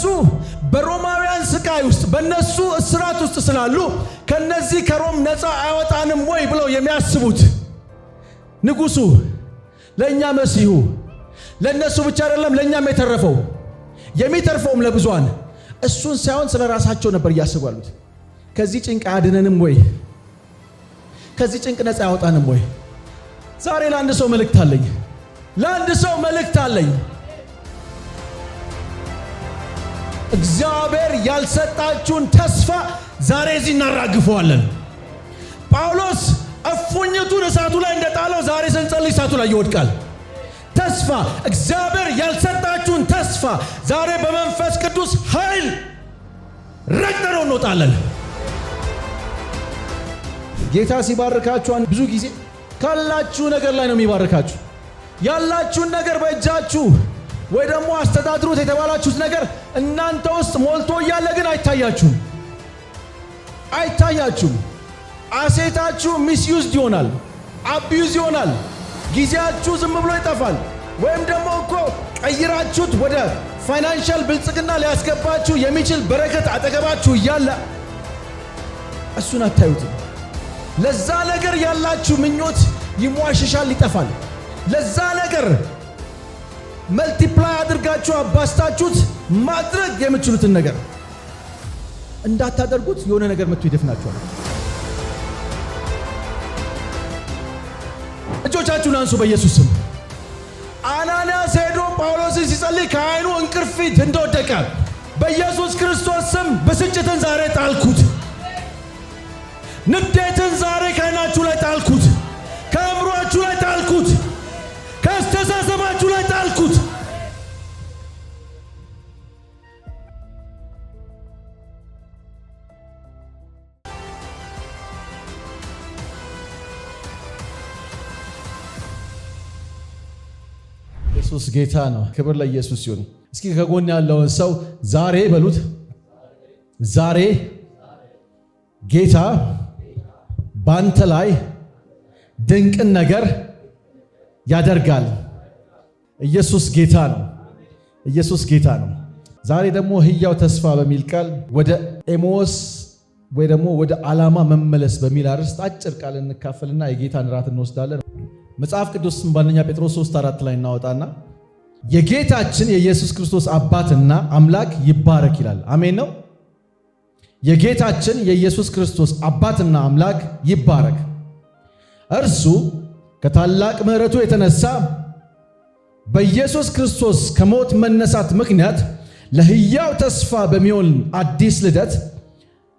እነሱ በሮማውያን ስቃይ ውስጥ፣ በእነሱ እስራት ውስጥ ስላሉ ከነዚህ ከሮም ነፃ አያወጣንም ወይ ብለው የሚያስቡት ንጉሱ፣ ለእኛ መሲሁ፣ ለእነሱ ብቻ አይደለም ለእኛም የተረፈው፣ የሚተርፈውም ለብዙሃን፣ እሱን ሳይሆን ስለ ራሳቸው ነበር እያስቡ ያሉት። ከዚህ ጭንቅ አያድነንም ወይ? ከዚህ ጭንቅ ነፃ አያወጣንም ወይ? ዛሬ ለአንድ ሰው መልእክት አለኝ። ለአንድ ሰው መልእክት አለኝ። እግዚአብሔር ያልሰጣችሁን ተስፋ ዛሬ እዚህ እናራግፈዋለን። ጳውሎስ እፉኝቱን እሳቱ ላይ እንደጣለው ዛሬ ስንጸልይ እሳቱ ላይ ይወድቃል። ተስፋ፣ እግዚአብሔር ያልሰጣችሁን ተስፋ ዛሬ በመንፈስ ቅዱስ ኃይል ረግጠነው እንወጣለን። ጌታ ሲባርካችሁ ብዙ ጊዜ ካላችሁ ነገር ላይ ነው የሚባርካችሁ። ያላችሁን ነገር በእጃችሁ ወይ ደግሞ አስተዳድሩት የተባላችሁት ነገር እናንተ ውስጥ ሞልቶ እያለ ግን አይታያችሁም፣ አይታያችሁም። Asset ኣችሁ misused ይሆናል፣ abuse ይሆናል። ጊዜያችሁ ዝም ብሎ ይጠፋል። ወይም ደግሞ እኮ ቀይራችሁት ወደ financial ብልጽግና ሊያስገባችሁ የሚችል በረከት አጠገባችሁ እያለ እሱን አታዩትም። ለዛ ነገር ያላችሁ ምኞት ይሟሽሻል፣ ይጠፋል። ለዛ ነገር multiply አድርጋችሁ አባዝታችሁት ማድረግ የምትችሉትን ነገር እንዳታደርጉት የሆነ ነገር መጥቶ ይደፍናችኋል። እጆቻችሁን አንሱ በኢየሱስ ስም። አናንያስ ሄዶ ጳውሎስን ሲጸልይ ከዓይኑ እንቅርፊት እንደወደቀ በኢየሱስ ክርስቶስ ስም ብስጭትን ዛሬ ጣልኩት። ንዴትን ዛሬ ከዓይናችሁ ላይ ጣልኩት። ከአእምሯችሁ ላይ ጣልኩት። ከአስተሳሰባችሁ ላይ ጣልኩት። ኢየሱስ ጌታ ነው። ክብር ለኢየሱስ ይሁን። እስኪ ከጎን ያለውን ሰው ዛሬ በሉት። ዛሬ ጌታ ባንተ ላይ ድንቅን ነገር ያደርጋል። ኢየሱስ ጌታ ነው። ኢየሱስ ጌታ ነው። ዛሬ ደግሞ ህያው ተስፋ በሚል ቃል ወደ ኤሞስ ወይ ደግሞ ወደ ዓላማ መመለስ በሚል አርዕስት አጭር ቃል እንካፈልና የጌታን ራት እንወስዳለን። መጽሐፍ ቅዱስ በአንደኛ ጴጥሮስ 3:4 ላይ እናወጣና የጌታችን የኢየሱስ ክርስቶስ አባትና አምላክ ይባረክ ይላል። አሜን ነው። የጌታችን የኢየሱስ ክርስቶስ አባትና አምላክ ይባረክ። እርሱ ከታላቅ ምሕረቱ የተነሳ በኢየሱስ ክርስቶስ ከሞት መነሳት ምክንያት ለሕያው ተስፋ በሚሆን አዲስ ልደት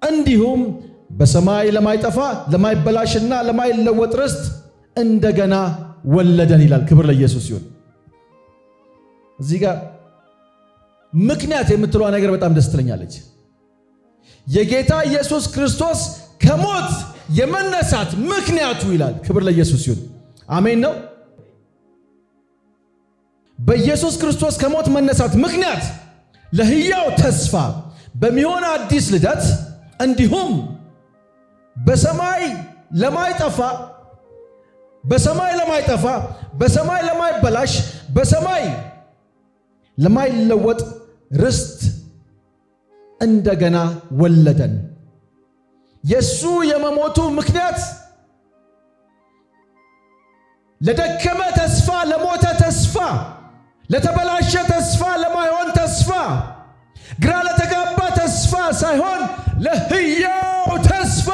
እንዲሁም በሰማይ ለማይጠፋ፣ ለማይበላሽና ለማይለወጥ ርስት እንደገና ወለደን ይላል። ክብር ለኢየሱስ ይሁን። እዚህ ጋር ምክንያት የምትለዋ ነገር በጣም ደስ ትለኛለች። የጌታ ኢየሱስ ክርስቶስ ከሞት የመነሳት ምክንያቱ ይላል። ክብር ለኢየሱስ ይሁን። አሜን ነው። በኢየሱስ ክርስቶስ ከሞት መነሳት ምክንያት ለሕያው ተስፋ በሚሆን አዲስ ልደት እንዲሁም በሰማይ ለማይጠፋ፣ በሰማይ ለማይጠፋ፣ በሰማይ ለማይበላሽ፣ በሰማይ ለማይለወጥ ርስት እንደገና ወለደን። የሱ የመሞቱ ምክንያት ለደከመ ተስፋ፣ ለሞተ ተስፋ፣ ለተበላሸ ተስፋ፣ ለማይሆን ተስፋ፣ ግራ ለተጋባ ተስፋ ሳይሆን ለሕያው ተስፋ፣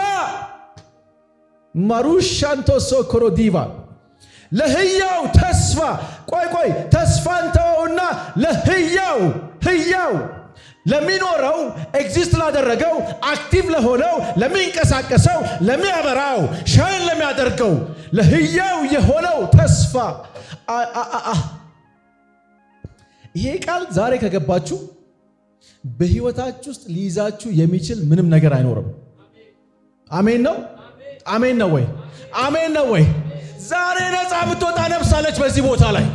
ማሩሻንቶሶ ኮሮዲቫ፣ ለሕያው ተስፋ። ቆይ ቆይ፣ ተስፋን ተወውና ለሕያው፣ ሕያው ለሚኖረው፣ exist ላደረገው፣ active ለሆነው፣ ለሚንቀሳቀሰው፣ ለሚያበራው፣ shine ለሚያደርገው፣ ለህያው የሆነው ተስፋ። ይሄ ቃል ዛሬ ከገባችሁ በህይወታችሁ ውስጥ ሊይዛችሁ የሚችል ምንም ነገር አይኖርም። አሜን ነው። አሜን ነው ወይ? አሜን ነው ወይ? ዛሬ ነፃ የምትወጣ ነፍስ አለች። በዚህ ቦታ ላይ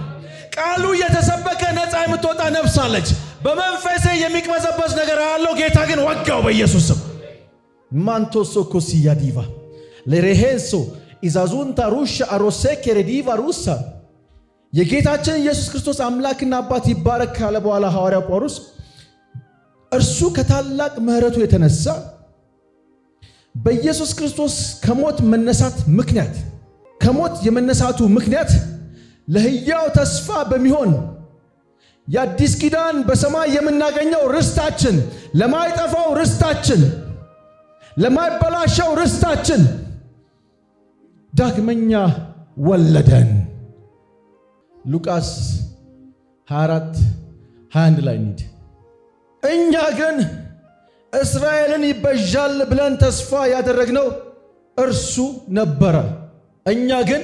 ቃሉ እየተሰበከ ነፃ የምትወጣ ነፍስ አለች። በመንፈሴ የሚቅበዘበዝ ነገር ያለው ጌታ ግን ወጋው በኢየሱስ ስም። ማንቶሶ ኮሲያ ዲቫ ለሬሄንሶ ኢዛዙንታ ሩሻ አሮሴ ኬሬዲቫ ሩሳ። የጌታችን ኢየሱስ ክርስቶስ አምላክና አባት ይባረክ ካለ በኋላ ሐዋርያው ጳውሎስ እርሱ ከታላቅ ምሕረቱ የተነሳ በኢየሱስ ክርስቶስ ከሞት መነሳት ምክንያት፣ ከሞት የመነሳቱ ምክንያት ለሕያው ተስፋ በሚሆን የአዲስ ኪዳን በሰማይ የምናገኘው ርስታችን፣ ለማይጠፋው ርስታችን፣ ለማይበላሸው ርስታችን ዳግመኛ ወለደን። ሉቃስ 24:21 ላይ እንሂድ። እኛ ግን እስራኤልን ይቤዣል ብለን ተስፋ ያደረግነው እርሱ ነበረ። እኛ ግን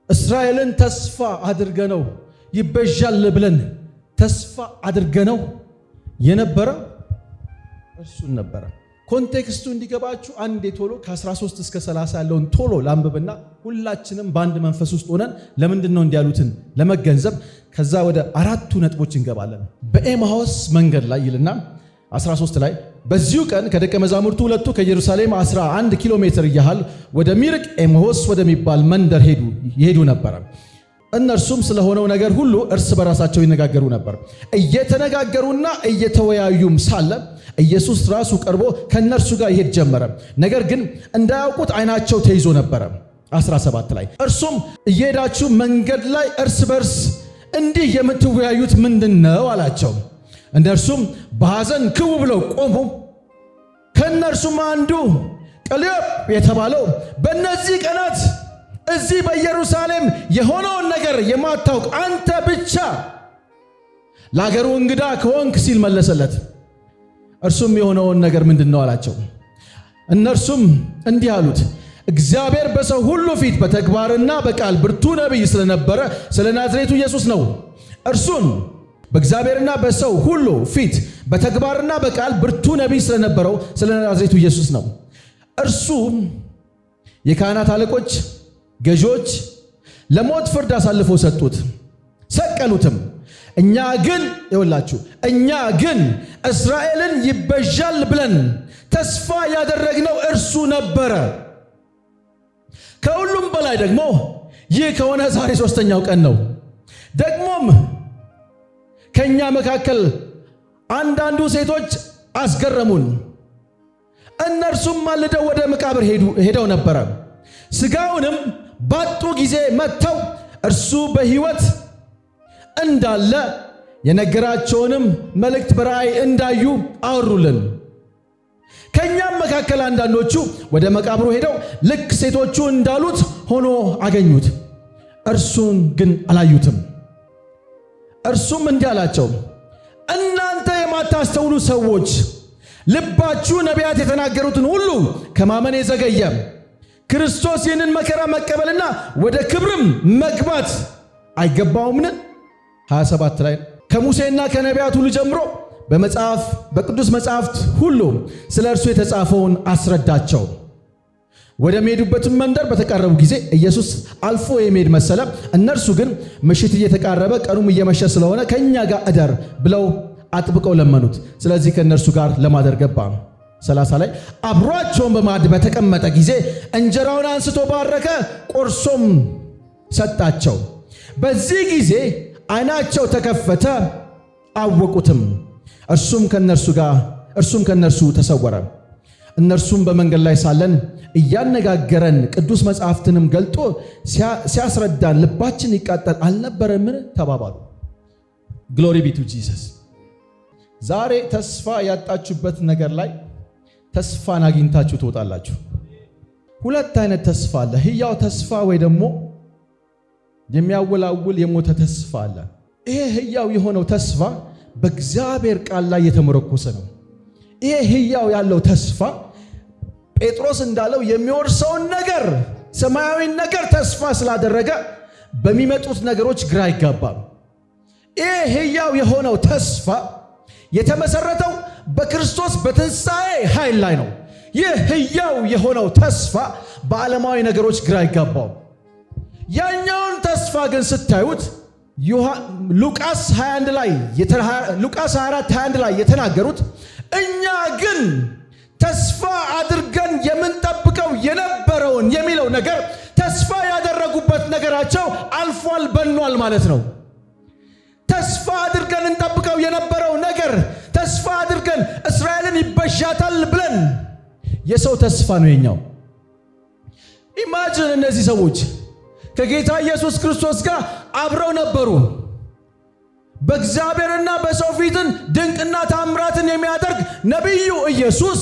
እስራኤልን ተስፋ አድርገነው፣ ይቤዣል ብለን ተስፋ አድርገነው የነበረ እርሱን ነበረ። Context ኡ እንዲገባችሁ አንዴ ቶሎ ከ13 እስከ 30 ያለውን ቶሎ ላንብብና ሁላችንም በአንድ መንፈስ ውስጥ ሆነን ለምንድን ነው እንዲያሉትን ለመገንዘብ ከዛ ወደ አራቱ ነጥቦች እንገባለን። በኤማሁስ መንገድ ላይ ይልና 13 ላይ፣ በዚሁ ቀን ከደቀ መዛሙርቱ ሁለቱ ከኢየሩሳሌም 11 ኪሎ ሜትር ያህል ወደሚርቅ ኤማሁስ ወደሚባል መንደር ይሄዱ ነበረ። እነርሱም ስለሆነው ነገር ሁሉ እርስ በራሳቸው ይነጋገሩ ነበር። እየተነጋገሩና እየተወያዩም ሳለ ኢየሱስ ራሱ ቀርቦ ከእነርሱ ጋር ይሄድ ጀመረ። ነገር ግን እንዳያውቁት ዓይናቸው ተይዞ ነበረ። 17 ላይ እርሱም እየሄዳችሁ መንገድ ላይ እርስ በርስ እንዲህ የምትወያዩት ምንድን ነው? አላቸው። እነርሱም በሐዘን ክው ብለው ቆሙ። ከእነርሱም አንዱ ቀለዮጳ የተባለው በእነዚህ ቀናት እዚህ በኢየሩሳሌም የሆነውን ነገር የማታውቅ አንተ ብቻ ለአገሩ እንግዳ ከሆንክ ሲል መለሰለት። እርሱም የሆነውን ነገር ምንድን ነው? አላቸው። እነርሱም እንዲህ አሉት፣ እግዚአብሔር በሰው ሁሉ ፊት በተግባርና በቃል ብርቱ ነቢይ ስለነበረ ስለ ናዝሬቱ ኢየሱስ ነው። እርሱን በእግዚአብሔርና በሰው ሁሉ ፊት በተግባርና በቃል ብርቱ ነቢይ ስለነበረው ስለ ናዝሬቱ ኢየሱስ ነው። እርሱ የካህናት አለቆች፣ ገዢዎች ለሞት ፍርድ አሳልፈው ሰጡት፣ ሰቀሉትም። እኛ ግን፣ ይኸውላችሁ፣ እኛ ግን እስራኤልን ይቤዣል ብለን ተስፋ ያደረግነው እርሱ ነበረ። ከሁሉም በላይ ደግሞ ይህ ከሆነ ዛሬ ሦስተኛው ቀን ነው። ደግሞም ከእኛ መካከል አንዳንዱ ሴቶች አስገረሙን። እነርሱም ማልደው ወደ መቃብር ሄደው ነበረ። ሥጋውንም ባጡ ጊዜ መጥተው እርሱ በሕይወት እንዳለ የነገራቸውንም መልእክት በራእይ እንዳዩ አወሩልን። ከእኛም መካከል አንዳንዶቹ ወደ መቃብሩ ሄደው ልክ ሴቶቹ እንዳሉት ሆኖ አገኙት፣ እርሱን ግን አላዩትም። እርሱም እንዲህ አላቸው፣ እናንተ የማታስተውሉ ሰዎች፣ ልባችሁ ነቢያት የተናገሩትን ሁሉ ከማመን የዘገየ፣ ክርስቶስ ይህንን መከራ መቀበልና ወደ ክብርም መግባት አይገባውምን? 27 ላይ ከሙሴና ከነቢያት ሁሉ ጀምሮ በመጽሐፍ በቅዱስ መጽሐፍት ሁሉ ስለ እርሱ የተጻፈውን አስረዳቸው። ወደሚሄዱበትም መንደር በተቃረቡ ጊዜ ኢየሱስ አልፎ የሚሄድ መሰለ። እነርሱ ግን ምሽት እየተቃረበ ቀኑም እየመሸ ስለሆነ ከእኛ ጋር እደር ብለው አጥብቀው ለመኑት። ስለዚህ ከእነርሱ ጋር ለማደር ገባ። 30 ላይ አብሯቸውን በማዕድ በተቀመጠ ጊዜ እንጀራውን አንስቶ ባረከ፣ ቆርሶም ሰጣቸው። በዚህ ጊዜ ዓይናቸው ተከፈተ፣ አወቁትም። እርሱም ከእነርሱ ተሰወረ። እነርሱም በመንገድ ላይ ሳለን እያነጋገረን ቅዱስ መጽሐፍትንም ገልጦ ሲያስረዳን ልባችን ይቃጠል አልነበረምን? ተባባሉ። Glory be to Jesus። ዛሬ ተስፋ ያጣችሁበት ነገር ላይ ተስፋን አግኝታችሁ ትወጣላችሁ። ሁለት አይነት ተስፋ አለ። ህያው ተስፋ ወይ ደግሞ የሚያወላውል የሞተ ተስፋ አለ። ይሄ ህያው የሆነው ተስፋ በእግዚአብሔር ቃል ላይ የተመረኮሰ ነው። ይሄ ህያው ያለው ተስፋ ጴጥሮስ እንዳለው የሚወርሰውን ነገር፣ ሰማያዊን ነገር ተስፋ ስላደረገ በሚመጡት ነገሮች ግራ አይጋባም። ይሄ ህያው የሆነው ተስፋ የተመሰረተው በክርስቶስ በትንሣኤ ኃይል ላይ ነው። ይህ ህያው የሆነው ተስፋ በዓለማዊ ነገሮች ግራ አይጋባውም። ያኛውን ተስፋ ግን ስታዩት ሉቃስ 24 21 ላይ የተናገሩት እኛ ግን ተስፋ አድርገን የምንጠብቀው የነበረውን የሚለው ነገር ተስፋ ያደረጉበት ነገራቸው አልፏል፣ በኗል ማለት ነው። ተስፋ አድርገን እንጠብቀው የነበረው ነገር፣ ተስፋ የሰው ተስፋ ነው የኛው። Imagine እነዚህ ሰዎች ከጌታ ኢየሱስ ክርስቶስ ጋር አብረው ነበሩ። በእግዚአብሔርና በሰው ፊትን ድንቅና ታምራትን የሚያደርግ ነቢዩ ኢየሱስ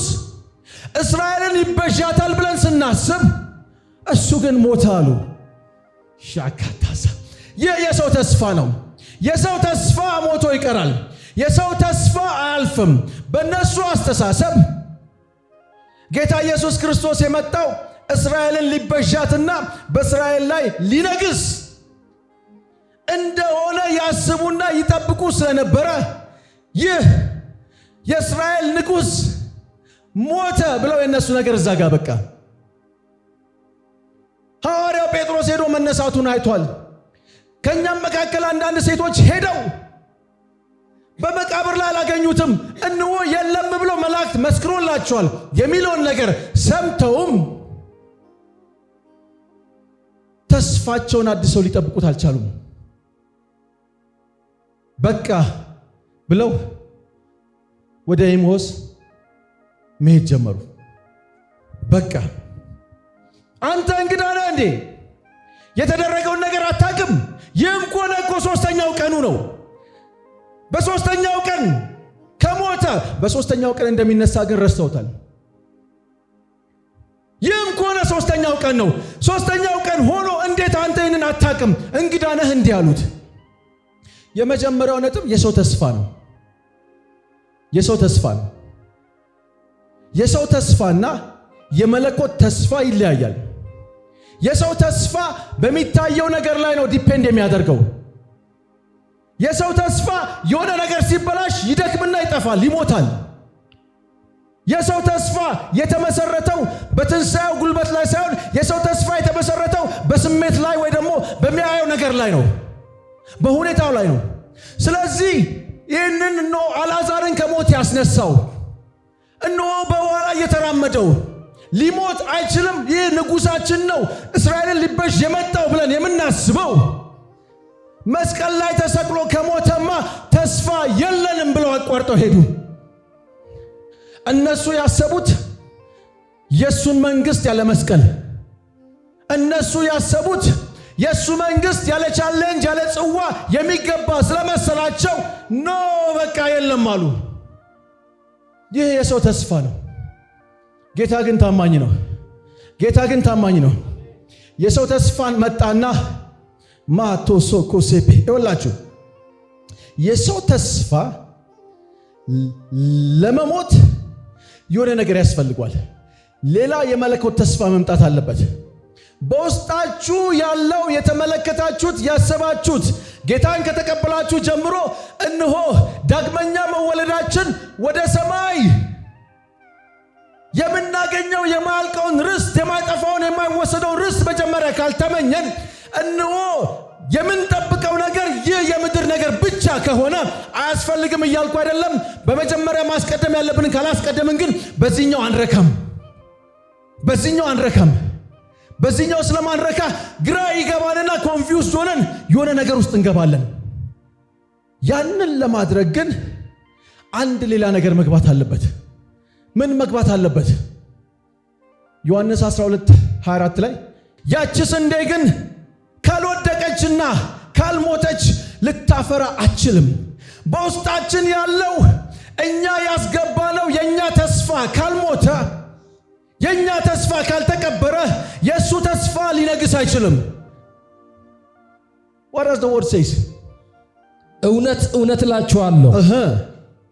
እስራኤልን ይቤዣታል ብለን ስናስብ እሱ ግን ሞተ አሉ። ሻካታሳ ይህ የሰው ተስፋ ነው። የሰው ተስፋ ሞቶ ይቀራል። የሰው ተስፋ አያልፍም። በእነሱ አስተሳሰብ ጌታ ኢየሱስ ክርስቶስ የመጣው እስራኤልን ሊቤዣትና በእስራኤል ላይ ሊነግስ እንደሆነ ያስቡና ይጠብቁ ስለነበረ ይህ የእስራኤል ንጉሥ ሞተ ብለው የእነሱ ነገር እዛ ጋር በቃ። ሐዋርያው ጴጥሮስ ሄዶ መነሳቱን አይቷል። ከእኛም መካከል አንዳንድ ሴቶች ሄደው በመቃብር ላይ አላገኙትም፣ እነሆ የለም ብሎ መላእክት መስክሮላቸዋል የሚለውን ነገር ሰምተውም ተስፋቸውን አድሰው ሊጠብቁት አልቻሉም። በቃ ብለው ወደ ኤማሁስ መሄድ ጀመሩ። በቃ አንተ እንግዳ ነህ እንዴ? የተደረገውን ነገር አታውቅም? ይህም ከሆነ እኮ ሶስተኛው ቀኑ ነው። በሶስተኛው ቀን ከሞተ በሶስተኛው ቀን እንደሚነሳ ግን ረስተውታል። ይህም ከሆነ ሶስተኛው ቀን ነው። ሶስተኛው ቀን ሆኖ እንዴት አንተ ይህንን አታውቅም? እንግዳ ነህ እንዲህ አሉት። የመጀመሪያው ነጥብ የሰው ተስፋ ነው። የሰው ተስፋ ነው። የሰው ተስፋና የመለኮት ተስፋ ይለያያል። የሰው ተስፋ በሚታየው ነገር ላይ ነው depend የሚያደርገው። የሰው ተስፋ የሆነ ነገር ሲበላሽ ይደክምና ይጠፋል፣ ይሞታል። የሰው ተስፋ የተመሰረተው በትንሣኤው ጉልበት ላይ ሳይሆን የሰው ተስፋ የተመሰረተው በስሜት ላይ ወይ ደግሞ በሚያየው ነገር ላይ ነው፣ በሁኔታው ላይ ነው። ስለዚህ ይህንን እነሆ አልዓዛርን ከሞት ያስነሳው፣ እነሆ በውኃ ላይ የተራመደው፣ ሊሞት አይችልም፣ ይህ ንጉሳችን ነው፣ እስራኤልን ሊቤዥ የመጣው ብለን የምናስበው መስቀል ላይ ተሰቅሎ ከሞተማ ተስፋ የለንም ብለው አቋርጠው ሄዱ። እነሱ ያሰቡት የእሱን መንግስት ያለ መስቀል፣ እነሱ ያሰቡት የእሱ መንግስት ያለ challenge ያለ ጽዋ የሚገባ ስለመሰላቸው no በቃ የለም አሉ። ይህ የሰው ተስፋ ነው። ጌታ ግን ታማኝ ነው። ጌታ ግን ታማኝ ነው። የሰው ተስፋን መጣና ማቶሶ ኮሴፔ ይወላችሁ የሰው ተስፋ ለመሞት የሆነ ነገር ያስፈልጓል። ሌላ የመለኮት ተስፋ መምጣት አለበት። በውስጣችሁ ያለው የተመለከታችሁት፣ ያሰባችሁት፣ ጌታን ከተቀበላችሁ ጀምሮ እነሆ ዳግመኛ መወለዳችን ወደ ሰማይ የምናገኘው የማያልቀውን ርስት፣ የማይጠፋውን የማይወሰደውን ርስት መጀመሪያ ካልተመኘን፣ እነሆ የምንጠብቀው ነገር ይህ የምድር ነገር ብቻ ከሆነ አያስፈልግም እያልኩ አይደለም። በመጀመሪያ ማስቀደም ያለብንን ካላስቀደምን ግን በዚህኛው አንረካም፣ በዚህኛው አንረካም። በዚህኛው ስለማንረካ ግራ ይገባንና confused ሆነን የሆነ ነገር ውስጥ እንገባለን። ያንን ለማድረግ ግን አንድ ሌላ ነገር መግባት አለበት። ምን መግባት አለበት? ዮሐንስ 12 24 ላይ ያቺ ስንዴ ግን ካልወደቀችና ካልሞተች ልታፈራ አትችልም። በውስጣችን ያለው እኛ ያስገባነው የእኛ ተስፋ ካልሞተ፣ የእኛ ተስፋ ካልተቀበረ የእሱ ተስፋ ሊነግስ አይችልም። What does the word says? እውነት እውነት እላችኋለሁ፣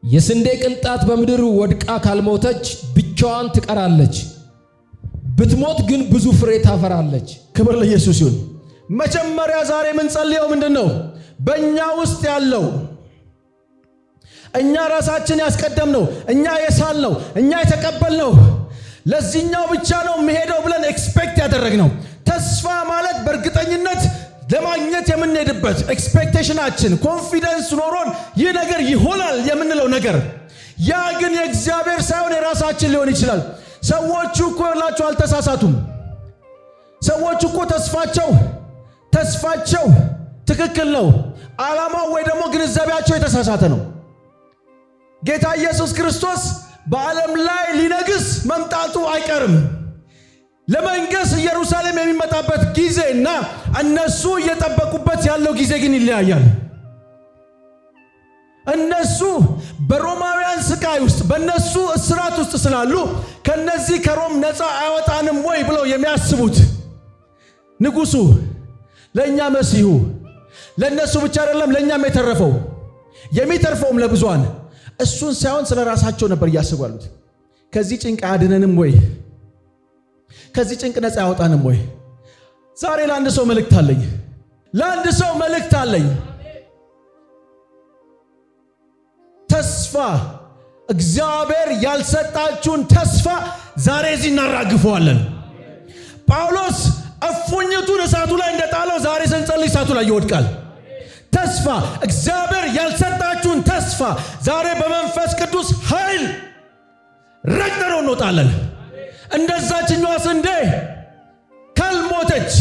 የስንዴ ቅንጣት በምድር ወድቃ ካልሞተች ብቻዋን ትቀራለች፣ ብትሞት ግን ብዙ ፍሬ ታፈራለች። ክብር ለኢየሱስ ይሁን። መጀመሪያ ዛሬ የምንጸልየው ምንድን ነው? በእኛ ውስጥ ያለው እኛ ራሳችን ያስቀደምነው፣ እኛ የሳልነው፣ እኛ የተቀበልነው፣ ለዚህኛው ብቻ ነው የሚሄደው ብለን expect ያደረግነው፣ ተስፋ ማለት በእርግጠኝነት ለማግኘት የምንሄድበት expectation ኣችን፣ confidence ኖሮን ይህ ነገር ይሆናል የምንለው ነገር፣ ያ ግን የእግዚአብሔር ሳይሆን የራሳችን ሊሆን ይችላል። ሰዎቹ እኮ ያላቸው አልተሳሳቱም። ሰዎቹ እኮ ተስፋቸው ትክክል ነው። ዓላማው ወይ ደግሞ ግንዛቤያቸው የተሳሳተ ነው። ጌታ ኢየሱስ ክርስቶስ በዓለም ላይ ሊነግስ መምጣቱ አይቀርም። ለመንገስ ኢየሩሳሌም የሚመጣበት ጊዜ እና እነሱ እየጠበቁበት ያለው ጊዜ ግን ይለያያል። እነሱ በሮማውያን ስቃይ ውስጥ፣ በእነሱ እስራት ውስጥ ስላሉ ከነዚህ ከሮም ነፃ አያወጣንም ወይ ብለው የሚያስቡት ንጉሱ፣ ለእኛ መሲሁ፣ ለእነሱ ብቻ አይደለም ለእኛም የተረፈው፣ የሚተርፈውም ለብዙሃን፣ እሱን ሳይሆን ስለ ራሳቸው ነበር እያስቡ ያሉት። ከዚህ ጭንቅ አያድነንም ወይ? ከዚህ ጭንቅ ነፃ አያወጣንም ወይ? ዛሬ ለአንድ ሰው መልእክት አለኝ። ለአንድ ሰው መልእክት አለኝ። ተስፋ፣ እግዚአብሔር ያልሰጣችሁን ተስፋ ዛሬ እዚህ እናራግፈዋለን። ጳውሎስ እፉኝቱን እሳቱ ላይ እንደጣለው ዛሬ ስንጸልይ እሳቱ ላይ ይወድቃል። ተስፋ፣ እግዚአብሔር ያልሰጣችሁን ተስፋ ዛሬ በመንፈስ ቅዱስ ኃይል ረግጠነው እንወጣለን። እንደዛችኛዋ ስንዴ ካልሞተች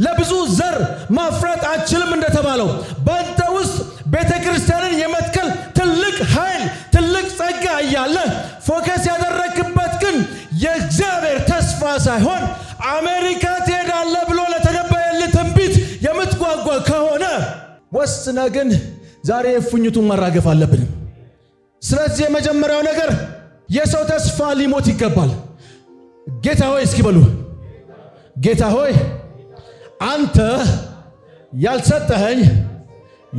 ለብዙ ዘር ማፍራት አትችልም እንደተባለው፣ በአንተ ውስጥ ቤተ ክርስቲያንን የመትከል ትልቅ ኃይል፣ ትልቅ ጸጋ እያለ focus ያደረግክበት ግን የእግዚአብሔር ተስፋ ሳይሆን አሜሪካ ትሄዳለህ ብሎ ለተነበየልህ ትንቢት የምትጓጓ ከሆነ ወስነህ ግን ዛሬ እፉኝቱን ማራገፍ አለብን። ስለዚህ የመጀመሪያው ነገር የሰው ተስፋ ሊሞት ይገባል። ጌታ ሆይ እስኪ በሉ፣ ጌታ ሆይ፣ አንተ ያልሰጠኸኝ፣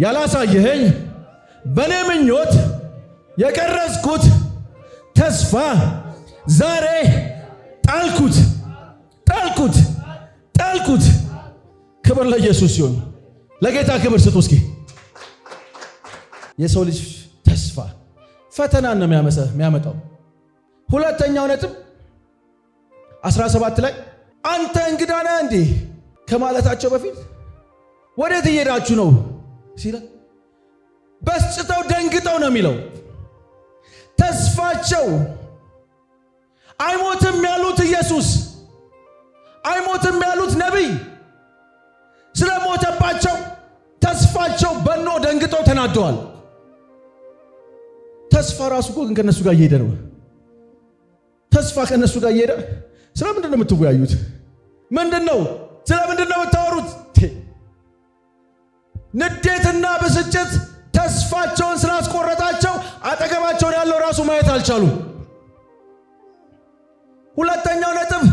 ያላሳየኸኝ፣ በእኔ ምኞት የቀረጽኩት ተስፋ ዛሬ ጣልኩት፣ ጣልኩት፣ ጣልኩት። ክብር ለኢየሱስ ይሁን። ለጌታ ክብር ስጡ እስኪ። የሰው ልጅ ተስፋ ፈተናን ነው የሚያመጣው። ሁለተኛው ነጥብ 17 ላይ አንተ እንግዳ ነህ እንዴ ከማለታቸው በፊት ወዴት እየሄዳችሁ ነው ሲል በስጭተው ደንግጠው ነው የሚለው። ተስፋቸው አይሞትም ያሉት ኢየሱስ፣ አይሞትም ያሉት ነቢይ ስለሞተባቸው ተስፋቸው በኖ ደንግጠው ተናደዋል። ተስፋ ራሱ እኮ ግን ከነሱ ጋር እየሄደ ነው። ተስፋ ከነሱ ጋር እየሄደ ስለ ምንድን ነው የምትወያዩት? ምንድን ነው? ስለ ምንድን ነው የምታወሩት? ንዴትና ብስጭት ተስፋቸውን ስላስቆረጣቸው አጠገባቸውን ያለው ራሱ ማየት አልቻሉም። ሁለተኛው ነጥብ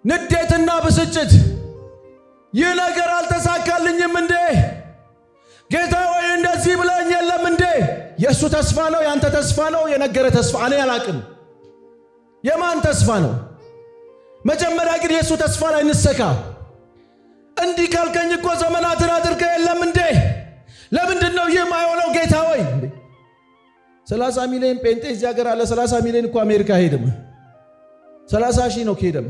ንዴትና ብስጭት። ይህ ነገር አልተሳካልኝም እንዴ? ጌታ ወይ እንደዚህ ብለኝ የለም እንዴ? የእሱ ተስፋ ነው፣ የአንተ ተስፋ ነው፣ የነገረ ተስፋ እኔ አላቅም። የማን ተስፋ ነው? መጀመሪያ ግን የእሱ ተስፋ ላይ እንሰካ። እንዲህ ካልከኝ እኮ ዘመናትን አድርገህ የለም እንዴ? ለምንድን ነው ይህ ማይሆነው ጌታ ወይ? 30 ሚሊዮን ጴንጤ እዚህ ሀገር አለ። 30 ሚሊዮን እኮ አሜሪካ አይሄድም። 30 ሺህ ነው ከሄደም።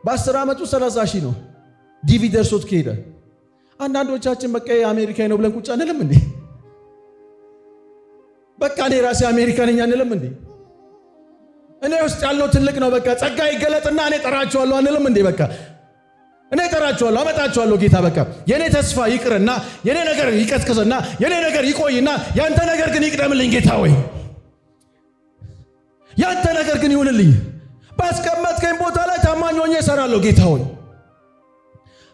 በ10 ዓመቱ 30 ሺህ ነው DV ደርሶት ከሄደ። አንዳንዶቻችን በቃ አሜሪካዊ ነው ብለን ቁጭ አንልም እንዴ? በቃ እኔ ራሴ አሜሪካ ነኝ አንልም እንዴ? እኔ ውስጥ ያለው ትልቅ ነው። በቃ ጸጋ ይገለጥና እኔ ጠራቸዋለሁ አንልም እንዴ? በቃ እኔ ጠራቸዋለሁ፣ አመጣቸዋለሁ ጌታ። በቃ የኔ ተስፋ ይቅርና የኔ ነገር ይቀዝቅዝና የኔ ነገር ይቆይና ያንተ ነገር ግን ይቅደምልኝ ጌታ ወይ፣ ያንተ ነገር ግን ይሁንልኝ። ባስቀመጥከኝ ቦታ ላይ ታማኝ ሆኜ እሰራለሁ ጌታ ሆይ።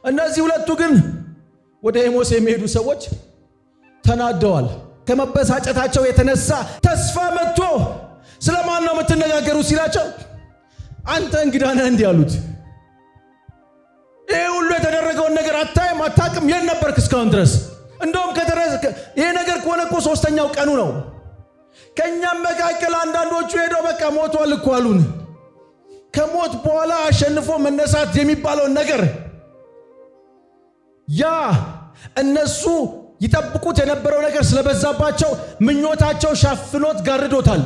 እነዚህ ሁለቱ ግን ወደ ኤሞስ የሚሄዱ ሰዎች ተናደዋል። ከመበሳጨታቸው የተነሳ ተስፋ መጥቶ ስለማን ነው የምትነጋገሩ ሲላቸው አንተ እንግዳ ነህ እንዲህ አሉት። ይህ ሁሉ የተደረገውን ነገር አታይም፣ አታውቅም? የት ነበርክ እስካሁን ድረስ? እንደውም ይሄ ነገር ከሆነ እኮ ሶስተኛው ቀኑ ነው። ከእኛም መካከል አንዳንዶቹ ሄደው በቃ ሞቷል እኮ አሉን። ከሞት በኋላ አሸንፎ መነሳት የሚባለውን ነገር፣ ያ እነሱ ይጠብቁት የነበረው ነገር ስለበዛባቸው ምኞታቸው ሸፍኖት ጋርዶታል።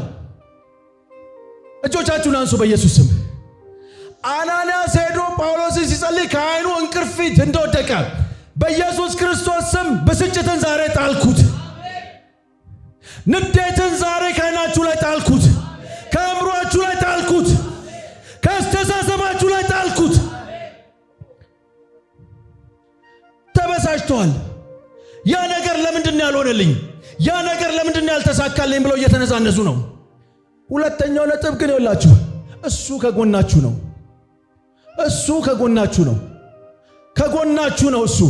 እጆቻችሁን አንሱ በኢየሱስ ስም። አናንያስ ሄዶ ጳውሎስን ሲጸልይ ከዓይኑ እንቅርፊት እንደወደቀ በኢየሱስ ክርስቶስ ስም ብስጭትን ዛሬ ጣልኩት። ንዴትን ዛሬ ከዓይናችሁ ላይ ጣልኩት። ከአእምሯችሁ ላይ ጣልኩት። ከአስተሳሰባችሁ ላይ ጣልኩት። ተበሳጭተዋል። ያ ነገር ለምንድን ነው ያልሆነልኝ? ያ ነገር ለምንድን ነው ያልተሳካልኝ? ብለው እየተነዛነዙ ነው። ሁለተኛው ነጥብ ግን ይኸውላችሁ እሱ ከጎናችሁ ነው። እሱ ከጎናችሁ ነው። ከጎናችሁ ነው። እሱ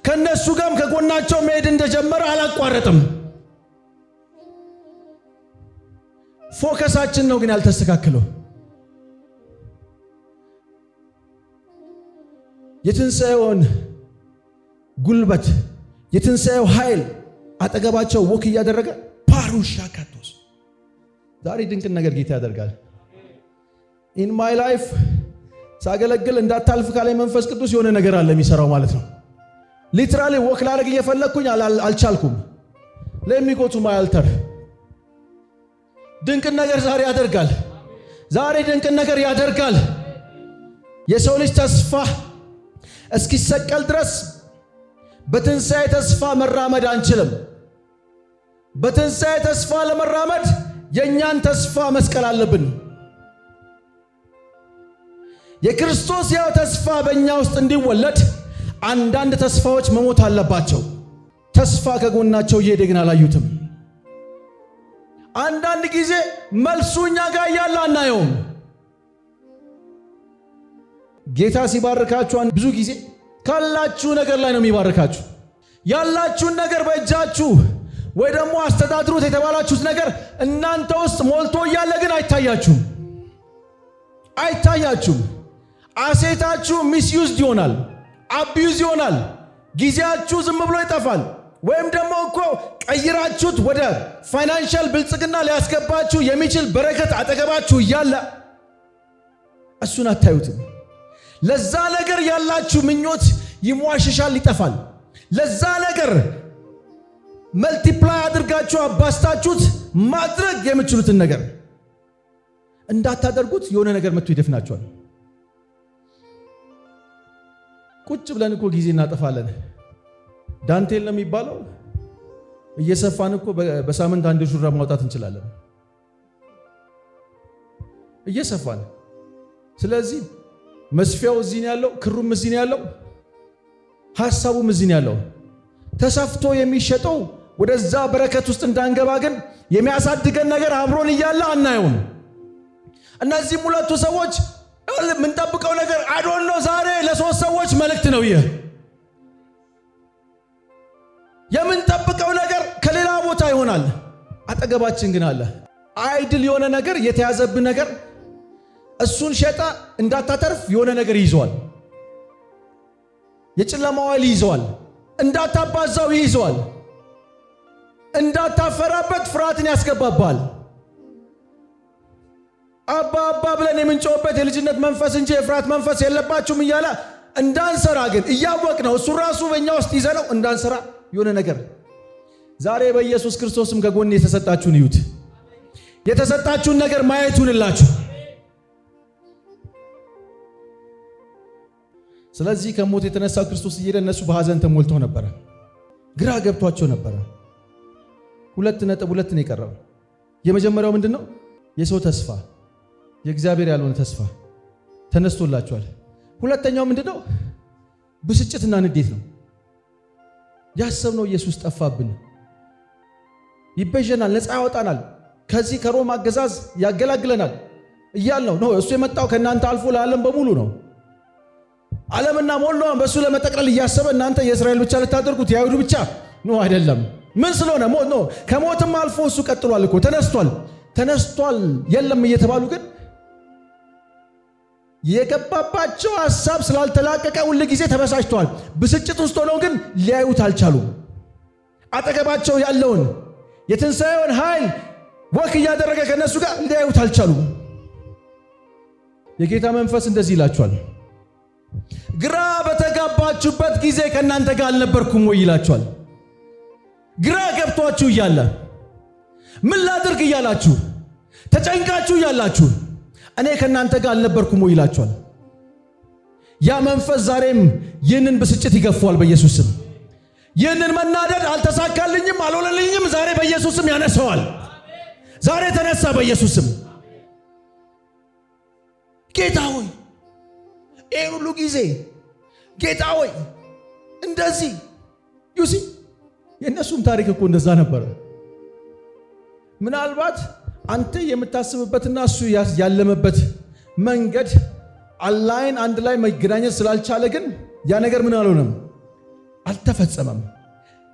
ከነሱ ጋርም ከጎናቸው መሄድ እንደጀመረ አላቋረጥም። Focus ኣችን ነው ግን ያልተስተካከለው። የትንሣኤውን ጉልበት የትንሣኤው ኃይል አጠገባቸው walk እያደረገ ፓሩሻ ካቶስ ዛሬ ድንቅን ነገር ጌታ ያደርጋል። In my life ሳገለግል እንዳታልፍ ካለኝ መንፈስ ቅዱስ የሆነ ነገር አለ የሚሰራው ማለት ነው። Literally walk ላደርግ እየፈለግኩኝ አልቻልኩም። Let me go to my altar። ድንቅን ነገር ዛሬ ያደርጋል። ዛሬ ድንቅን ነገር ያደርጋል። የሰው ልጅ ተስፋ እስኪሰቀል ድረስ በትንሣኤ ተስፋ መራመድ አንችልም። በትንሣኤ ተስፋ ለመራመድ የእኛን ተስፋ መስቀል አለብን። የክርስቶስ ያው ተስፋ በእኛ ውስጥ እንዲወለድ አንዳንድ ተስፋዎች መሞት አለባቸው። ተስፋ ከጎናቸው እየሄደ ግን አላዩትም። አንዳንድ ጊዜ መልሱ እኛ ጋር እያለ አናየውም። ጌታ ሲባርካችሁ ብዙ ጊዜ ካላችሁ ነገር ላይ ነው የሚባርካችሁ። ያላችሁን ነገር በእጃችሁ ወይ ደግሞ አስተዳድሩት የተባላችሁት ነገር እናንተ ውስጥ ሞልቶ እያለ ግን አይታያችሁም፣ አይታያችሁም። Asset ኣችሁ misused ይሆናል፣ abuse ይሆናል። ጊዜያችሁ ዝም ብሎ ይጠፋል። ወይም ደግሞ እኮ ቀይራችሁት ወደ financial ብልጽግና ሊያስገባችሁ የሚችል በረከት አጠገባችሁ እያለ እሱን አታዩትም። ለዛ ነገር ያላችሁ ምኞት ይሟሽሻል፣ ይጠፋል። ለዛ ነገር multiply አድርጋችሁ አባዝታችሁት ማድረግ የምትችሉትን ነገር እንዳታደርጉት የሆነ ነገር መጥቶ ይደፍናችኋል። ቁጭ ብለን እኮ ጊዜ እናጠፋለን። ዳንቴል ነው የሚባለው። እየሰፋን እኮ በሳምንት አንድ ሹራብ ማውጣት እንችላለን፣ እየሰፋን። ስለዚህ መስፊያው እዚህ ነው ያለው፣ ክሩም እዚህ ነው ያለው፣ ሐሳቡም እዚህ ነው ያለው። ተሰፍቶ የሚሸጠው ወደዛ በረከት ውስጥ እንዳንገባ ግን የሚያሳድገን ነገር አብሮን እያለ አናየውም። እነዚህም ሁለቱ ሰዎች የምንጠብቀው ነገር I don't know። ዛሬ ለሶስት ሰዎች መልእክት ነው ይህ። የምንጠብቀው ነገር ከሌላ ቦታ ይሆናል፣ አጠገባችን ግን አለ። Idle የሆነ ነገር የተያዘብን ነገር እሱን ሸጠ እንዳታተርፍ የሆነ ነገር ይይዘዋል። የጨለማው ኃይል ይይዘዋል። እንዳታባዛው ይይዘዋል። እንዳታፈራበት ፍርሃትን ያስገባባል። አባ አባ ብለን የምንጮህበት የልጅነት መንፈስ እንጂ የፍርሃት መንፈስ የለባችሁም እያለ እንዳንሰራ ግን እያወቅ ነው እሱ ራሱ በእኛ ውስጥ ይዘነው እንዳንሰራ የሆነ ነገር ዛሬ በኢየሱስ ክርስቶስም ከጎን የተሰጣችሁን እዩት። የተሰጣችሁን ነገር ማየት ይሁንላችሁ። ስለዚህ ከሞት የተነሳው ክርስቶስ እየሄደ እነሱ በሐዘን ተሞልተው ነበረ፣ ግራ ገብቷቸው ነበረ። 2.2 ነው የቀረው። የመጀመሪያው ምንድን ነው? የሰው ተስፋ፣ የእግዚአብሔር ያልሆነ ተስፋ ተነስቶላቸዋል። ሁለተኛው ምንድን ነው? ብስጭትና ንዴት ነው። ያሰብነው ኢየሱስ ጠፋብን፣ ይቤዠናል፣ ነፃ ያወጣናል፣ ከዚህ ከሮም አገዛዝ ያገላግለናል እያልነው ነው። እሱ የመጣው ከእናንተ አልፎ ለዓለም በሙሉ ነው። ዓለምና ሞላዋን በእሱ ለመጠቅለል እያሰበ እናንተ የእስራኤል ብቻ ልታደርጉት የአይሁድ ብቻ no አይደለም። ምን ስለሆነ ሞት ነው። ከሞትም አልፎ እሱ ቀጥሏል እኮ ተነስቷል፣ ተነስቷል የለም እየተባሉ ግን የገባባቸው ሐሳብ ስላልተላቀቀ ሁል ጊዜ ተበሳጭተዋል። ብስጭት ውስጥ ሆነው ግን ሊያዩት አልቻሉም። አጠገባቸው ያለውን የትንሣኤውን ኃይል walk እያደረገ ከነሱ ጋር ሊያዩት አልቻሉም። የጌታ መንፈስ እንደዚህ ይላችኋል፣ ግራ በተጋባችሁበት ጊዜ ከእናንተ ጋር አልነበርኩም ወይ ይላችኋል። ግራ ገብቷችሁ እያለ ምን ላድርግ እያላችሁ ተጨንቃችሁ እያላችሁ እኔ ከእናንተ ጋር አልነበርኩም ወይ ይላችኋል። ያ መንፈስ ዛሬም ይህንን ብስጭት ይገፋዋል በኢየሱስ ስም። ይህንን መናደድ አልተሳካልኝም፣ አልሆነልኝም ዛሬ በኢየሱስ ስም ያነሰዋል። ዛሬ ተነሳ በኢየሱስ ስም። ጌታ ሆይ ይህን ሁሉ ጊዜ ጌታ ሆይ እንደዚህ you see የእነሱም ታሪክ እኮ እንደዛ ነበረ። ምናልባት አንተ የምታስብበትና እሱ ያለመበት መንገድ align አንድ ላይ መገናኘት ስላልቻለ ግን ያ ነገር ምን አልሆነም፣ አልተፈጸመም።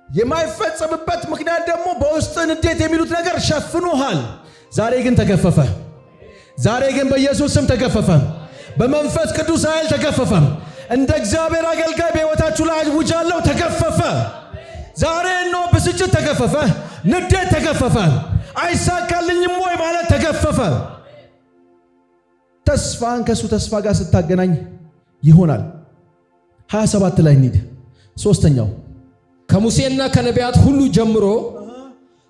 የማይፈጸምበት ምክንያት ደግሞ በውስጥ ንዴት የሚሉት ነገር ሸፍኖሃል። ዛሬ ግን ተገፈፈ። ዛሬ ግን በኢየሱስ ስም ተገፈፈ። በመንፈስ ቅዱስ ኃይል ተገፈፈ። እንደ እግዚአብሔር አገልጋይ በሕይወታችሁ ላይ አውጃለሁ፣ ተገፈፈ። ዛሬ ነው ብስጭት ተገፈፈ፣ ንዴት ተገፈፈ፣ አይሳካልኝም ወይ ማለት ተገፈፈ። ተስፋን ከሱ ተስፋ ጋር ስታገናኝ ይሆናል። 27 ላይ እንሂድ። ሶስተኛው ከሙሴና ከነቢያት ሁሉ ጀምሮ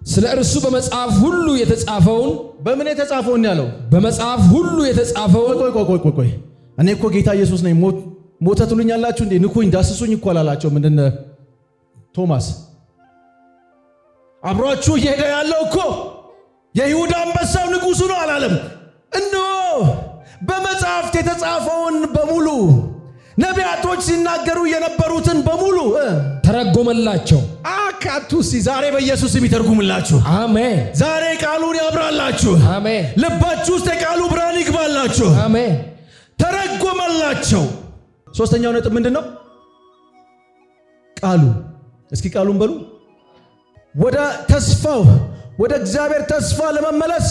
ስለ እርሱ በመጽሐፍ ሁሉ የተጻፈውን። በምን የተጻፈውን ያለው? በመጽሐፍ ሁሉ የተጻፈውን። ቆይ ቆይ ቆይ ቆይ፣ እኔ እኮ ጌታ ኢየሱስ ነኝ፣ ሞተ ትሉኛላችሁ እንዴ? ንኩኝ፣ ዳስሱኝ እኮ አላላቸው። ምንድን ቶማስ አብሯችሁ እየሄደ ያለው እኮ የይሁዳ አንበሳው ንጉሱ ነው አላለም። እነሆ በመጽሐፍት የተጻፈውን በሙሉ፣ ነቢያቶች ሲናገሩ የነበሩትን በሙሉ ተረጎመላቸው። አካቱሲ ዛሬ በኢየሱስ ስም ይተርጉምላችሁ። አሜን። ዛሬ ቃሉን ያብራላችሁ። አሜን። ልባችሁ ውስጥ የቃሉ ብርሃን ይግባላችሁ። አሜን። ተረጎመላቸው። ሶስተኛው ነጥብ ምንድን ነው? ቃሉ። እስኪ ቃሉን በሉ። ወደ ተስፋው፣ ወደ እግዚአብሔር ተስፋ ለመመለስ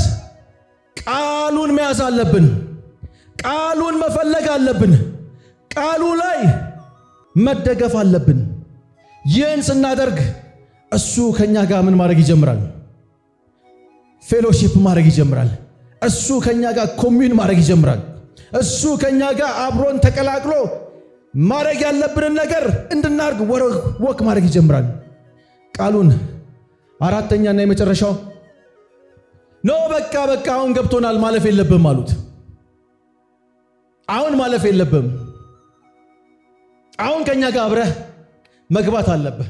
ቃሉን መያዝ አለብን። ቃሉን መፈለግ አለብን። ቃሉ ላይ መደገፍ አለብን። ይህን ስናደርግ እሱ ከኛ ጋር ምን ማድረግ ይጀምራል? Fellowship ማድረግ ይጀምራል። እሱ ከኛ ጋር commune ማድረግ ይጀምራል። እሱ ከኛ ጋር አብሮን ተቀላቅሎ ማድረግ ያለብንን ነገር እንድናርግ work ማድረግ ይጀምራል። ቃሉን። አራተኛና የመጨረሻው፣ no በቃ በቃ አሁን ገብቶናል፣ ማለፍ የለብህም አሉት። አሁን ማለፍ የለብህም። አሁን ከኛ ጋር አብረህ መግባት አለብህ።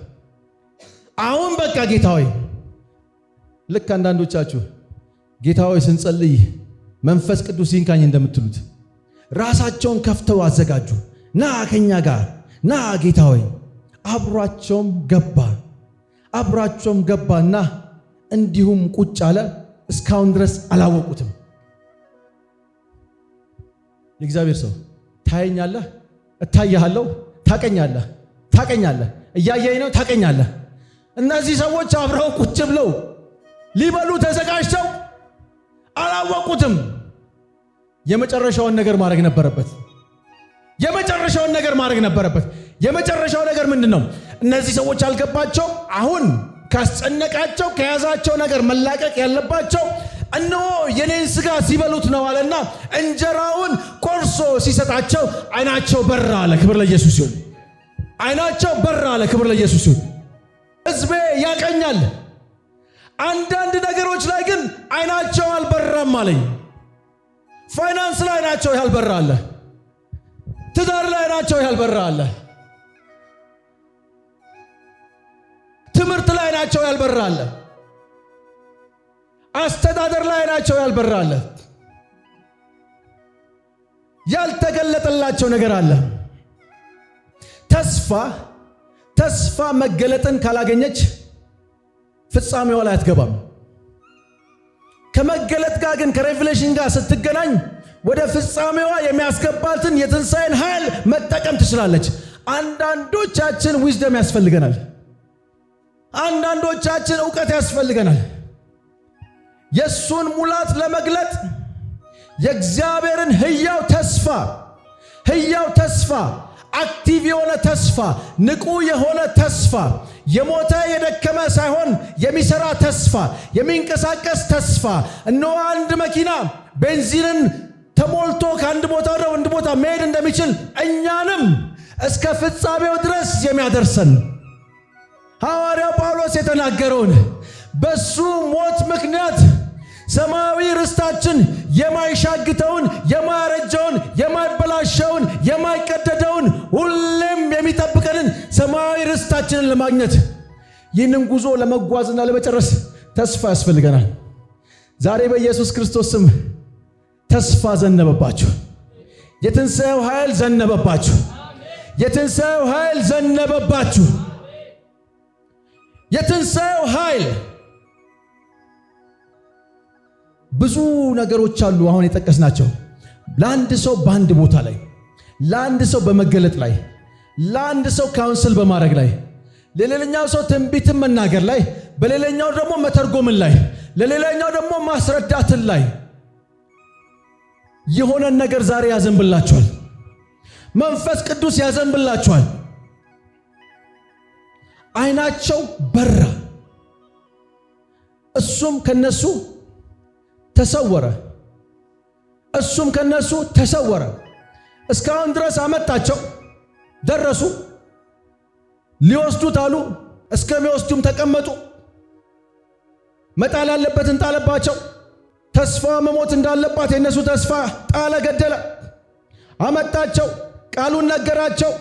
አሁን በቃ ጌታ ሆይ፣ ልክ አንዳንዶቻችሁ ጌታ ሆይ ስንጸልይ መንፈስ ቅዱስ ይንካኝ እንደምትሉት ራሳቸውን ከፍተው አዘጋጁ። ና ከኛ ጋር ና ጌታ ሆይ። አብሯቸውም ገባ። አብሯቸውም ገባና እንዲሁም ቁጭ አለ። እስካሁን ድረስ አላወቁትም። የእግዚአብሔር ሰው ታየኛለህ፣ እታያለሁ፣ ታቀኛለህ፣ ታቀኛለህ፣ እያየኝ ነው፣ ታቀኛለህ። እነዚህ ሰዎች አብረው ቁጭ ብለው ሊበሉ ተዘጋጅተው አላወቁትም። የመጨረሻውን ነገር ማድረግ ነበረበት። የመጨረሻውን ነገር ማድረግ ነበረበት። የመጨረሻው ነገር ምንድን ነው? እነዚህ ሰዎች አልገባቸው። አሁን ካስጨነቃቸው ከያዛቸው ነገር መላቀቅ ያለባቸው እነሆ የኔን ስጋ ሲበሉት ነው አለና እንጀራውን ቆርሶ ሲሰጣቸው አይናቸው በራ አለ። ክብር ለኢየሱስ ይሁን። አይናቸው በራ አለ። ክብር ለኢየሱስ ይሁን። ሕዝቤ ያቀኛል፣ አንዳንድ ነገሮች ላይ ግን አይናቸው አልበራም አለኝ። ፋይናንስ ላይ አይናቸው ያልበራ አለ። ትዳር ላይ አይናቸው ያልበራ አለ። ትምህርት ላይ አይናቸው ያልበራ አለ። አስተዳደር ላይ አይናቸው ያልበራ አለ። ያልተገለጠላቸው ነገር አለ። ተስፋ መገለጥን ካላገኘች ፍጻሜዋ ላይ አትገባም። ከመገለጥ ጋር ግን፣ ከ revelation ጋር ስትገናኝ ወደ ፍጻሜዋ የሚያስገባትን የትንሣኤን ኃይል መጠቀም ትችላለች። አንዳንዶቻችን wisdom ያስፈልገናል። አንዳንዶቻችን እውቀት ያስፈልገናል። የእሱን ሙላት ለመግለጥ የእግዚአብሔርን ህያው ተስፋ፣ ህያው ተስፋ፣ active የሆነ ተስፋ፣ ንቁ የሆነ ተስፋ፣ የሞተ የደከመ ሳይሆን የሚሰራ ተስፋ፣ የሚንቀሳቀስ ተስፋ። እነሆ አንድ መኪና ቤንዚንን ተሞልቶ ከአንድ ቦታ ወደ አንድ ቦታ መሄድ እንደሚችል እኛንም እስከ ፍጻሜው ድረስ የሚያደርሰን፣ ሐዋርያው ጳውሎስ የተናገረውን፣ በሱ ሞት ምክንያት ሰማያዊ ርስታችን የማይሻግተውን፣ የማያረጀውን፣ የማይበላሸውን፣ የማይቀደደውን፣ ሁሌም የሚጠብቀንን ሰማያዊ ርስታችንን ለማግኘት ይህንን ጉዞ ለመጓዝና ለመጨረስ ተስፋ ያስፈልገናል። ዛሬ በኢየሱስ ክርስቶስ ስም ተስፋ ዘነበባችሁ። የትንሣኤው ኃይል ዘነበባችሁ። የትንሣኤው ኃይል ዘነበባችሁ። የትንሣኤው ኃይል ብዙ ነገሮች አሉ አሁን የጠቀስናቸው። ለአንድ ሰው በአንድ ቦታ ላይ፣ ለአንድ ሰው በመገለጥ ላይ፣ ለአንድ ሰው counsel በማድረግ ላይ፣ ለሌላኛው ሰው ትንቢትን መናገር ላይ፣ በሌላኛው ደግሞ መተርጎምን ላይ፣ ለሌላኛው ደግሞ ማስረዳትን ላይ የሆነን ነገር ዛሬ ያዘንብላችኋል። መንፈስ ቅዱስ ያዘንብላችኋል። ዓይናቸው በራ፣ እሱም ከነሱ ተሰወረ። እሱም ከነሱ ተሰወረ። እስካሁን ድረስ አመጣቸው፣ ደረሱ፣ ሊወስዱት አሉ። እስከሚወስዱም ተቀመጡ። መጣል ያለበትን ጣለባቸው። ተስፋ መሞት እንዳለባት የእነሱ ተስፋ ጣለ፣ ገደለ። አመጣቸው፣ ቃሉን ነገራቸው፣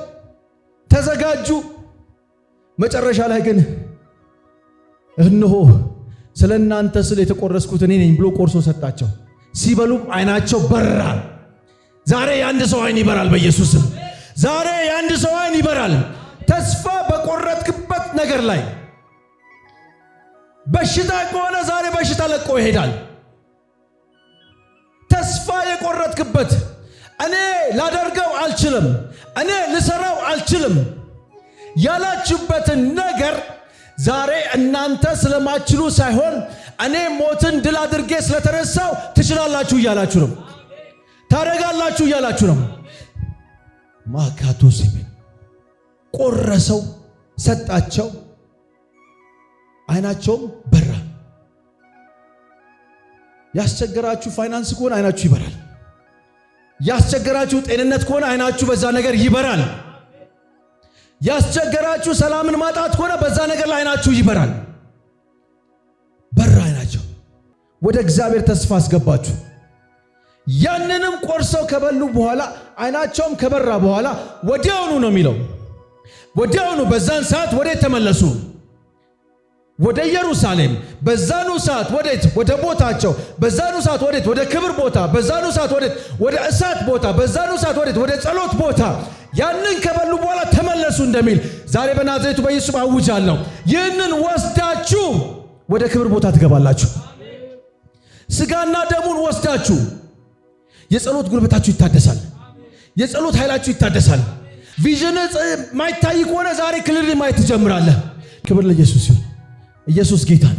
ተዘጋጁ። መጨረሻ ላይ ግን እነሆ ስለ እናንተ ስል የተቆረስኩት እኔ ነኝ ብሎ ቆርሶ ሰጣቸው። ሲበሉም ዓይናቸው በራ። ዛሬ የአንድ ሰው ዓይን ይበራል በኢየሱስም። ዛሬ የአንድ ሰው ዓይን ይበራል። ተስፋ በቆረጥክበት ነገር ላይ በሽታ ከሆነ ዛሬ በሽታ ለቆ ይሄዳል። ተስፋ የቆረጥክበት እኔ ላደርገው አልችልም፣ እኔ ልሰራው አልችልም ያላችሁበትን ነገር ዛሬ እናንተ ስለማትችሉ ሳይሆን እኔ ሞትን ድል አድርጌ ስለተነሳው ትችላላችሁ እያላችሁ ነው። ታደርጋላችሁ እያላችሁ ነው። ማካቶ ሲሚን ቆረሰው፣ ሰጣቸው፣ ዓይናቸውም በራ። ያስቸገራችሁ ፋይናንስ ከሆነ ዓይናችሁ ይበራል። ያስቸገራችሁ ጤንነት ከሆነ ዓይናችሁ በዛ ነገር ይበራል። ያስቸገራችሁ ሰላምን ማጣት ከሆነ በዛ ነገር ላይ ዓይናችሁ ይበራል። በራ ዓይናቸው። ወደ እግዚአብሔር ተስፋ አስገባችሁ። ያንንም ቆርሰው ከበሉ በኋላ ዓይናቸውም ከበራ በኋላ ወዲያውኑ ነው የሚለው፣ ወዲያውኑ በዛን ሰዓት ወዴት ተመለሱ? ወደ ኢየሩሳሌም። በዛኑ ሰዓት ወዴት? ወደ ቦታቸው። በዛኑ ሰዓት ወዴት? ወደ ክብር ቦታ። በዛኑ ሰዓት ወዴት? ወደ እሳት ቦታ። በዛኑ ሰዓት ወዴት? ወደ ጸሎት ቦታ። ያንን ከበሉ በኋላ ተመለሱ እንደሚል ዛሬ በናዝሬቱ በኢየሱስ አውጃለሁ። ይህንን ወስዳችሁ ወደ ክብር ቦታ ትገባላችሁ። ስጋና ደሙን ወስዳችሁ የጸሎት ጉልበታችሁ ይታደሳል። የጸሎት ኃይላችሁ ይታደሳል። Vision ማይታይ ከሆነ ዛሬ clearly ማየት ትጀምራለህ። ክብር ለኢየሱስ ይሁን። ኢየሱስ ጌታ ነው።